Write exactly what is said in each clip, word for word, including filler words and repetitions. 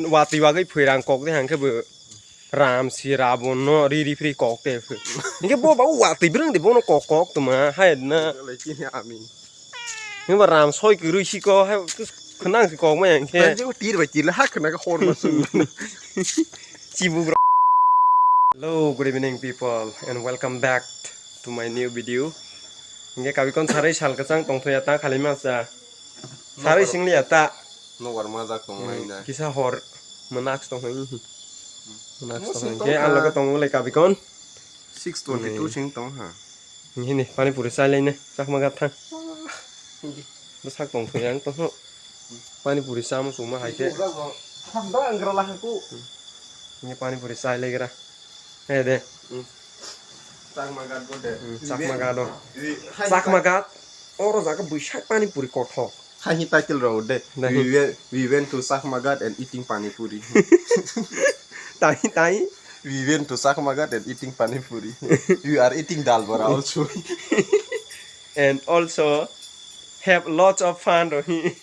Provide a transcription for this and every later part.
watwi wagwi phwirang kok de hangkhe bo Ram si Rabon no ri ri phri kok de. Hingke bo ba watwi breng de bono kok kok tuma hai na. Lai chini ami. Hingke ba Ram soi kwrwi si ko hai khwnang si kok mai hingke. Tir bai tir ha khwna ka hor ma sung. Chibu bro. Hello, good evening people and welcome back to my new video. Hingke kabikon sarai sal kwchang tongthoya ta khali masa. Sarai singli ya ta. Nogar majak tong mai na. Kisa hor manak tong hai. Manak tong hai. Ke ang logo tong le kabikon. Six twenty two sing tong ha. Hini pani puri chai lai ne chakma gat thang. Bwsak tong thoi ang tong. Pani puri chama chuma hai ke. Thanda angra la ko. Hini pani puri chai lai gra. He de. Chakma gat bo de. Chakma gat o. Chakma gat. Oro jaga buisak pani puri kothok. Hai hi title rw de. We went, we went to Chakma Ghat and eating pani puri. Tai tai. We went to Chakma Ghat and eating pani puri. We are eating dal bora also. And also have lots of fun rw hi.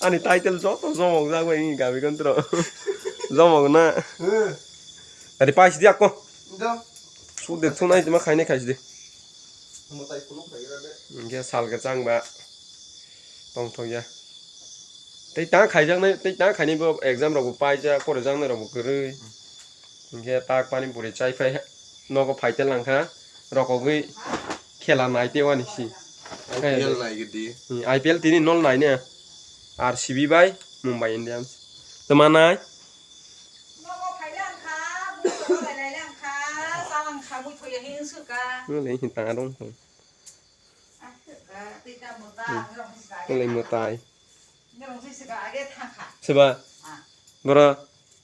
Ani title joto jomok jak bai ni gabi kontro. Jomok na. Adi paisi di akko. Suk de thunai tima khainai khaisi di. Hingke sal kwchang ba tongthok ya. Tei ta khaijaknai, tei ta khainai bo exam rok bo paijak, porijaknai rok bo kwrwi. Hingke tak pani puri chai phai nogo phai tel langkha, rokogwi khela nai tei wani si. I P L nai gidi. Hmm, I P L tini nol nai ne. R C B bai Mumbai Indians. Tama nai? Nogo phai langkha, buso bai lai langkha, sa langkha, mui thoya hin suka. Nole hin ta rong. Tei ta mota, ngerong sika. Nole motai. Ngerong sika age thangkha. Seba. Bora.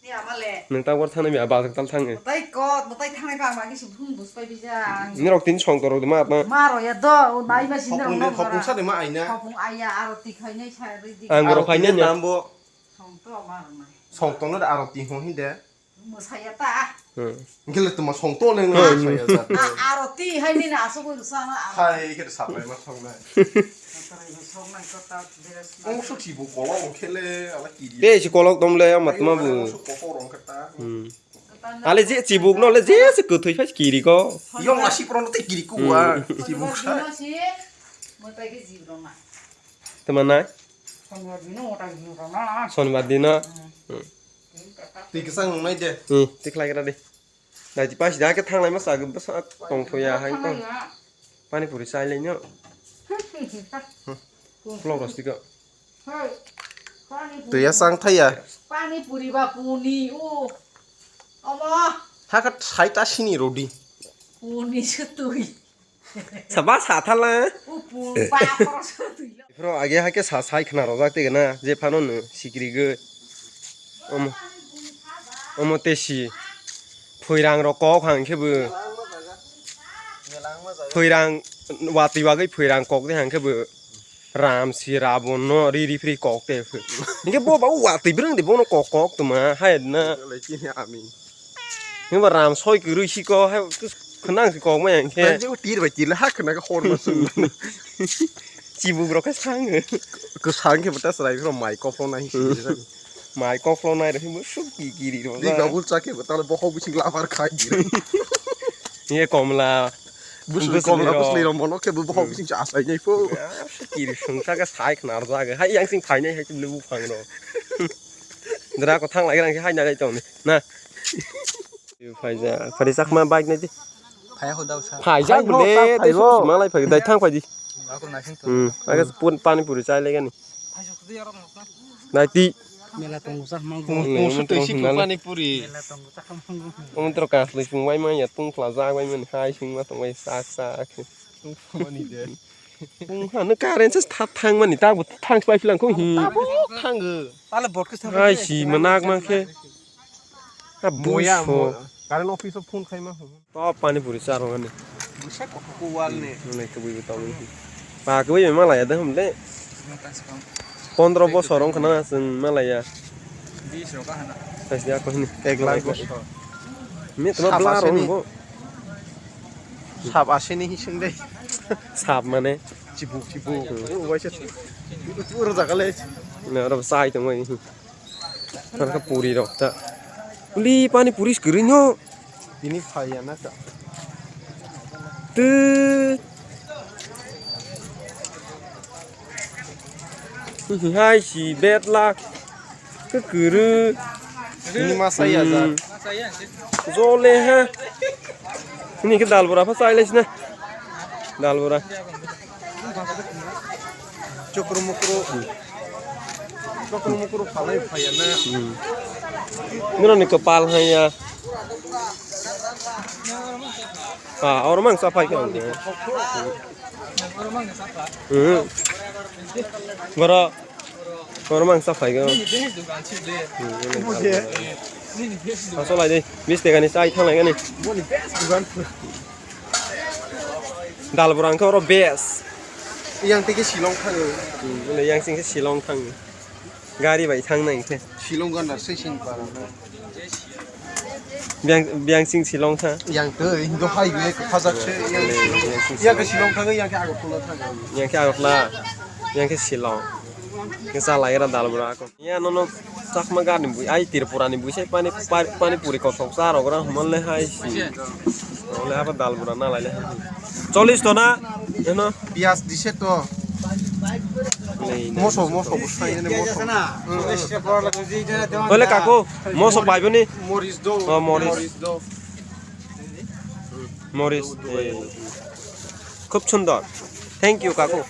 Ni amale. Nang ta bor thangni ba bazar tal thang. Motai kot, motai thangnai ba magi sum thum bus pai bijang. Nirok tin song torok ma ma. Maro ya do, o nai ma sin rong. Hopung sa de ma aina. Hopung aya aro tikhainai sa ridi. Ang boro phainai. Tambo. Song to maro nai. Song tongno da aro ti ho hinde. Mwsaya ta. Hmm. Gele tuma song to neng na saya jat. A, aro ti hai ni na asuk wi sa na aro. Hai ke sapai ma song na. Sapai ma song na ko ta dress na. Ong suk si bu kolo ong khele ala kiri. Be si kolok dom le ama tuma bu. Ong suk ko rong kata. Hmm. Ale je chibuk no le je se kwthwi phai kiri ko. Yong asi pro no te kiri ko wa. Chibuk sa. Mo tai ke jibro ma. Tama nai? Sonibar dino. Hmm. Twi kwchang nungnai de. Hmm, twi khlai gra de. Dai ti paisi da ke thanglai ma sa bwsa tong thoya hai to. Pani puri chai lai no. Vlog ros tiko. Twi ya sang thaya. Pani puri ba puni o. Omo. Haka sai ta sini rodi. Puni se twi. Saba sa thala. Upu pa khoro so twi lo. Bro age hake sa sai khna rojak te gana je phano no sikri ge. Omo. Omo te si. Phuirang ro kok hang khe bo. Phuirang watwi wagwi phuirang kok de hang khe bo. Ram si Rabon no ri ri phri kok te. Hingke bo ba watwi breng de bono kok kok tuma hai na. Lai chini ami. Hingba Ram soi kwrwi si ko hai khwnang si kok mai hingke. Tir bai tir ha khwna ka hor ma sung. Chibuk rok khe sang. Kwsang khe bwta chwrai rok mai kok phone nai. Mai kok phone nai rok musuk ki kiri rok. Ni babul cha khe bwta bo hok bising labar khai. Ye komla. Bwswk komla bwswk rok mono khe bo bohok bising cha asai nai pho. Kiri sungsa khe sai khna rwjak hai yang sing phainai hai chini buphang rok. Dra ko thang lai rang hai na dai tong na. Phaija phari chakma bike nai di. Phai ho dau sa. Phaijak bole dai so malai phai dai thang phai di. Hmm, aga pun pani puri chai le gani. Nai ti. Mela tongo chak mango. Tungsu tungsi pani puri. Mela tongo chak mango. Omo tro kas loi chwng bai manya tung khla jak bai mani hai chwng ma tong bai sak sak. Tung mani de. Tung ha no current se thap thang mani ta bo thang bai philang ko hi. Ta bo thango. Tale bot ke sa. Hai si manak ma khe. Ha moya buso. Current office phone khai ma. To pani puri charwng ani. Busa kok ko wal ne. Nang nai tubui bo tong. Pa kwi ma laya de hum le. Pondro bosor wng khna chwng ma laya. Bis rok ka hana. Sai ya ko hini. Ek lakh bosor. Mi tuma bla rong bo. Sap asini hi sing de. Sap mane. Chibuk chibuk. Ubai se. Uro jaga le. Na ro sai tong bai. Ang khe puri rok ta. Uli pani puri kwrwi no. Tini phai ya na ta. Twi. Hai si bet lak. Kwrwi. Tini ma sai ya ja. Hmm. Jole ha. Ini ke dal bora pha sai le sina. Dal bora. Chukru mukru. Chukru mukru phalai phaiya na. Hmm. Nino ni kwpal hai ya. Ah, oro mang sa phai ka. Hmm. Boro. Oro mang sa phai ka. Hmm. Aso lai de. Bis tekani chai thang lai gani. Dal bora hwnkhe oro best. Yang tei khe Shillong thango. Hmm, bole yang sing khe Shillong thang. Gari bai thang nai khe. Shillong gana se sing para na. Biang, biang sing Shillong tha. Yang tei Hindu highway khajak se yang. Bole yang sing Yang khe Shillong. Shillong thango, yang khe Agartala thango. Yang khe Agartala, yang khe Shillong. Khe cha lai ra dal bora ko. Ya nono chakma gani bui, ai Tripura ni bui sai pani, pa-, pani puri kothok cha rok ra hwnle hai si. Ole abo dal bora na lai le. Chollish to na? Eno. Piyaj dise to. Nei, nei, moso, moso, moso. Bwsai ne moso. Ole kaku, moso pai boni. Moris do. Oh, moris. Moris do. Moris. Eh. Khub sundor. Thank you, kaku.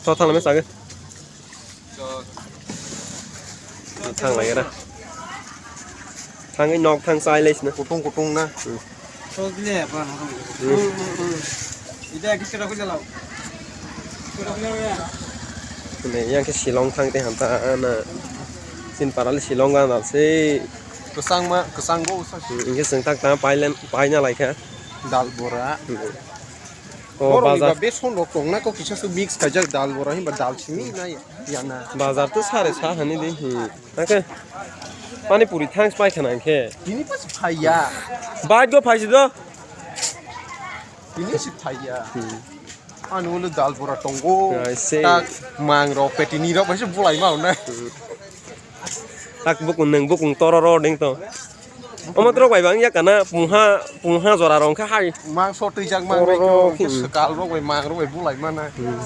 To thang lama sage. Thang lai ra. Thangwi nok thang chai lai sina. Kutung kutung na. Hmm. Hmm. Ida kisa ra kula lao. Kisa ra kula ya. Ne yang khe Shillong thang te hanta na. Sin parali Shillong ga na se. Kwchangma, kwchango sa. Hmm, inge seng tak ta pailen, paina lai kha. Dal bora. Hmm. O borok ni bazar. Ba beson rok tong na ko kisa se mix khaijak dal bora himba dal simi na ya na. Bazar to sare sa hani de hi. Hake pani puri thangs pai khana khe. Tini pas phaiya. Bike go phaisi do. Tini si phaiya. Hmm. Ani ulo dal bora tongo. I see. Tak mang rok petini rok bai se bulai ma na. Hmm. Tak bukung neng bukung tororo ding to. Omo trok bai bang ya kana pungha, pungha jora rong kha hai. Mang so twi jak mang bai Tororo, ko, hmm. Sekal rok bai mang rok bai bulai mana. Hmm.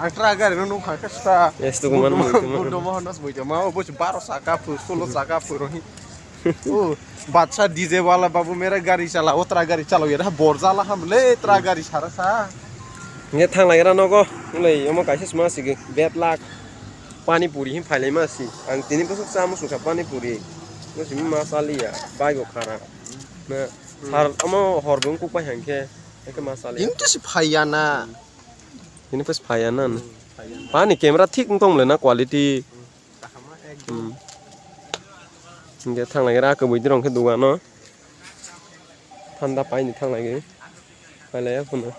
Ang tra gari no nung kha kha sta. Yes, to man, Buddho man, to man. Buddho Mohan Das boi ma, o boi baro saka phu, solo saka phu rohi. O, bacha D J wala babu mera gari chala, o tra gari chala, yara bor jala ham le, tra gari sara sa. Nge thang lai ra nogo, le, omo kaisa sma sigi, bet lak. Pani puri hin phailai ma si. Ang tini bwswk cha muchung kha pani puri. No simi ma cha liya. Bike o khara. Na, hmm. Sar omo hor bo wng kuk pai hang khe. Eke ma cha liya. Tini to si phaiya na. Tini pas phaiya na. Hmm, phaiya. Pani camera thik wng tong le na quality. Hmm, kaham ekdom. Hmm. Hingke thang lai ra kwbwi dirong khe dugan o. Thanda paini thang lai gwi. Pailai ya phano.